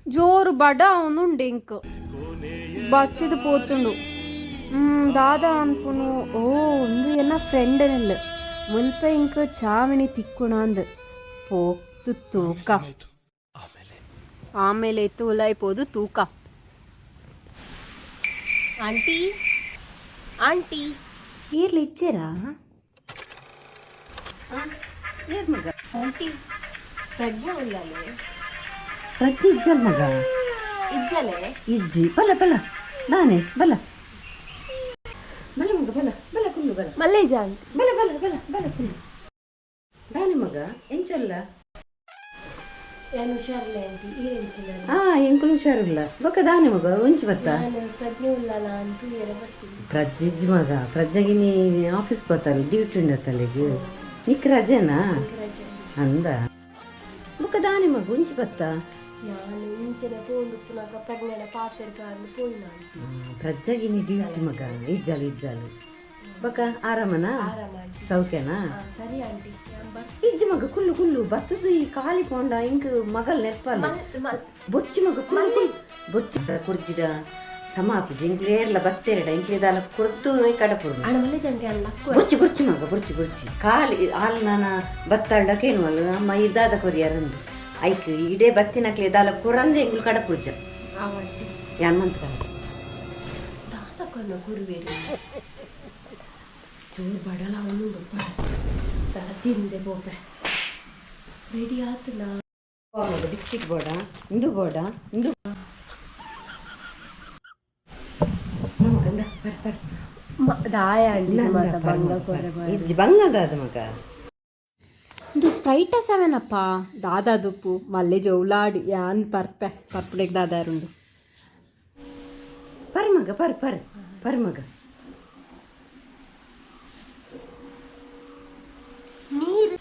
ಜೋರು ಬಡ ಅವನುಂಡು ಇಂಕ್ ಬಚ್ಚಿದ್ ಪೋತುಂಡು. ದಾದ ಅನ್ಪುನು? ಓ, ಉಂದು ಎನ್ನ ಫ್ರೆಂಡ್ ನೆಲ್ ಮುಲ್ಪ ಇಂಕ್ ಚಾವಣಿ ತಿಕ್ಕುಣಾಂದ್ ಪೋಕ್ತು ತೂಕ. ಆಮೇಲೆ ಇತ್ತು ಉಲಾಯಿ ಪೋದು ತೂಕ. Aunty, aunty. ಈರ್ಲಿ ಇಜ್ಜೆರಾ? ಏರ್ ಮಗ? ಆಂಟಿ, ಪ್ರಜ್ಞೆ ಉಲ್ಲಲೆ? ಪ್ರಜ್ಞೆ ಇಜ್ಜಲ್ ಮಗ. ಇಜ್ಜಲೆ? ಇಜ್ಜಿ. ಬಲ ಬಲ, ನಾನೇ ಬಲ ಬಲ ಮಗ, ಬಲ ಬಲ, ಕುಲ್ಲು ಬಲ. ಮಲ್ಲೇಜ ಆಂಟಿ. ಬಲ ಬಲ ಬಲ ಬಲ, ಕುಲ್ಲು. ದಾನೆ ಮಗ, ಎಂಚೊಲ್ಲ? ನಾನು ಹುಷಾರಿಲ್ಲ ಆಂಟಿ, ಏನ್? ಆ, ಎಂಕುಲು ಹುಷಾರಿಲ್ಲ. ಬೊಕ್ಕ ದಾನೆ ಮಗ, ಒಂಚಿ ಬತ್ತ? ನಾನು ಪ್ರಜ್ಞೆ ಉಲ್ಲಲ ಅಂತ ಏರ ಬರ್ತೀನಿ. ಪ್ರಜ್ಜೆ ಮಗ, ಪ್ರಜ್ಜೆಗೆ ನೀ ಆಫೀಸ್ పోತಾಳೆ, ಡ್ಯೂಟಿ ಉಂಡತ್ತಲ್ಲಿಗೆ. ನಿಕ್ ರಜೆನಾ? ರಜೆ. ಅಂದ, ಬೊಕ್ಕ ದಾನೆ ಮಗ, ಒಂಚಿ ಬತ್ತ? ನಾನು ಇಂಚನೆ ಪೋಂಡು ಪುನಕ ಪ್ರಜ್ಞೆನ ಪಾತೆರ್ಗ ಅಂದ್ ಪೋಯಿನ ಆಂಟಿ. ಪ್ರಜ್ಜೆಗೆ ನೀ ಡ್ಯೂಟಿ ಮಗ, ಇಜ್ಜಾಲು ಇಜ್ಜಾಲು. ಬೊಕ್ಕ ಆರಾಮನಾ? ಆರಾಮ ಆಂಟಿ. ಸೌಖ್ಯನಾ? ಸರಿ ಆಂಟಿ, ನಾನ್ ಬರ್ತೀನಿ. ಇಜ್ಜಿ ಮಗ, ಕುಲ್ಲು ಕುಲ್ಲು. ಬತ್ತದ ಈ ಖಾಲಿ ಪೋಂಡ ಇಂಕ್ ಮಗಲ್ ನೆರ್ಪಲ್ಲ. ಬೊಚ್ಚಿ ಮಗ, ಕುಲ್ಲು ಕುಲ್ಲು, ಬೊಚ್ಚಿ. ಕುರ್ಜಿಡ ಸಮಾಪುಜಿ. ಇಂಕ್ಲು ಏರ್ಲ ಬತ್ತೇರಡ ಇಂಕ್ಲು ದಾಲ ಕುರ್ದು ಕಡಪುರ್ನು. ಅಣ್ಣ, ಮಲ್ಲೇಜ ಆಂಟಿ, ಅಲ್ಲ ಲಕ್ಕು. ಬೊಚ್ಚಿ ಬೊಚ್ಚಿ ಮಗ, ಬೊಚ್ಚಿ ಬೊಚ್ಚಿ. ಖಾಲಿ ಹಾಲು ನಾನ ಬತ್ತಾಳ್ಡ ಕೇನುವಲ್ಲ ಅಮ್ಮ, ಇದಾದ ಕೊರಿಯರಂದು ಐಕ್ ಇಡೇ ಬತ್ತಿನಕ್ಲೆ ದಾಲ ಕುರಂದೆ ಎಂಗ್ಲು ಕಡಪುರ್ಜ. ಆವ್ ಆಂಟಿ. ಯಾನ್ ಮಂತ್ ಕಡ. ದಾದ ಕೊರ್ನ ಗುರುವೇರು? ಚೂರು ಬಡಲ ಅವನು ಬಡ ತಲ ತಿಂದೆ ಬೋಪೆ. ರೆಡಿ ಆತನಾ? ಮಗ, ಬಿಸ್ಕಿಟ್ ಬೋಡ, ಇಂದು ಬೋಡ, ಇಂದು ಮಗ, ಪರ್ ಪರ್. ದಾಯ ಆಂಟಿ, ಮಾತ ಬಂಗ ಕೊರೆ. ಇಜ್ಜಿ, ಬಂಗದಾದ ಮಗ. ಇದು ಸ್ಪ್ರೈಟ ಸೆವೆನಪ್ಪ. ದಾದಾ ದುಪ್ಪು ಮಲ್ಲೆ ಜೌಲಾಡ್ ಯಾನ್ ಪರ್ಪೆ ಪರ್ಪಡೆಗ್ ದಾದಾರುಂಡು. ಪರ್ ಮಗ, ಪರ್ ಪರ್ ಪರ್ ಮಗ. ನೀರು.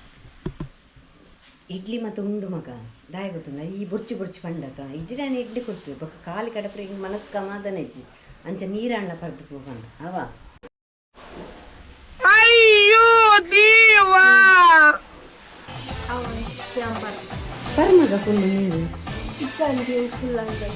ಇಡ್ಲಿ ಮತ್ತು ಉಂಡು ಮಗ. ದಾಯ ಗೊತ್ತುಂಡ, ಈ ಬೊರ್ಚಿ ಬೊರ್ಚಿ ಪಂಡತ ಇಜ್ಜಿಡಾನೆ ಇಡ್ಲಿ ಕೊಡ್ತೀವಿ. ಬೊಕ್ಕ ಖಾಲಿ ಕಡಪ್ರೆ ಹಿಂಗೆ ಮನಸ್ಸು ಸಮಾಧಾನ ಇಜ್ಜಿ. ಅಂಚ ನೀರಾಣ್ಲ ಪರ್ದು ಪೋಪಂಡ ಅವ. ಅವ ಯಾನ್ ಬರ್. ಪರ್ ಮಗ, ಕುಲ್ಲು ನೀರು. ಇಜ್ಜ ಆಂಟಿ, ಫುಲ್ ಆಂಟಿ.